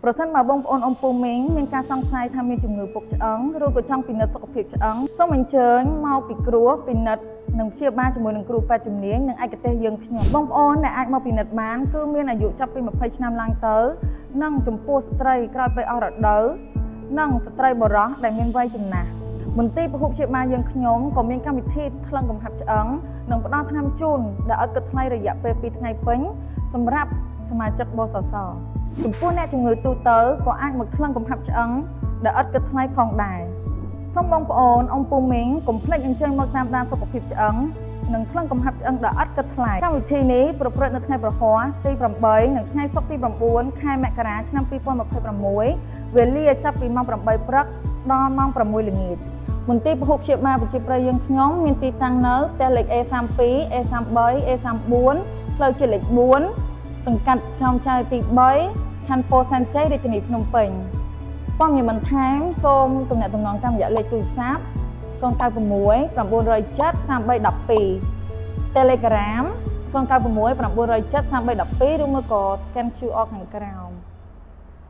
ប្រសិនបើបងប្អូនអ៊ំពូមីងមានការសង្ស័យថាមានជំងឺពុកឆ្អឹងឬក៏ចង់ពិនិត្យសុខភាពឆ្អឹងសូមអញ្ជើញមកពិគ្រោះពិនិត្យនិងព្យាបាលជាមួយនឹងគ្រូពេទ្យជំនាញនិងឯកទេសយើងខ្ញុំបងប្អូនដែលអាចមកពិនិត្យបានគឺមានអាយុចាប់ពី20ឆ្នាំឡើងទៅនិងចំពោះស្ត្រីក្រោយពេលអស់រដូវនិងស្ត្រីបុរសដែលមានវ័យចំណាស់មន្ទីរពហុព្យាបាលយើងខ្ញុំក៏មានកម្មវិធីថ្លឹងកំហាប់ឆ្អឹងនិងផ្ដល់ថ្នាំជូនដែលឥតគិតថ្លៃរយៈពេល2ថ្ងៃពេញសម្រាប់សមាជិកបសសចំពោះអ្នកជំងឺទូទៅក៏អាចមកថ្លឹងកំហាប់ឆ្អឹងដែលឥតគិតថ្លៃផងដែរសូមបងប្អូនអ៊ំពូមីងកុំភ្លេចអញ្ជើញមកតាមដានសុខភាពឆ្អឹងនិងថ្លឹងកំហាប់ឆ្អឹងដែលឥតគិតថ្លៃកម្មវិធីនេះប្រព្រឹត្តនៅថ្ងៃព្រហស្បតិ៍ទី8និងថ្ងៃសុក្រទី9ខែមករាឆ្នាំ2026វេលាចាប់ពីម៉ោង8ព្រឹកដល់ម៉ោង6ល្ងាចមន្ទីរពហុព្យាបាលប្រជាប្រិយយើងខ្ញុំមានទីតាំងនៅផ្ទះលេខ A32 A33 A34 ផ្លូវជាតិលេខ4សង្កាត់ចោមចៅទី3ខណ្ឌពោធិ៍សែនជ័យរាជធានីភ្នំពេញព័ត៌មានបន្ថែមសូមទំនាក់ទំនងតាមរយៈលេខទូរស័ព្ទ096 907 3312 Telegram 096 907 3312ឬមួយក៏ scan QR ខាងក្រោម។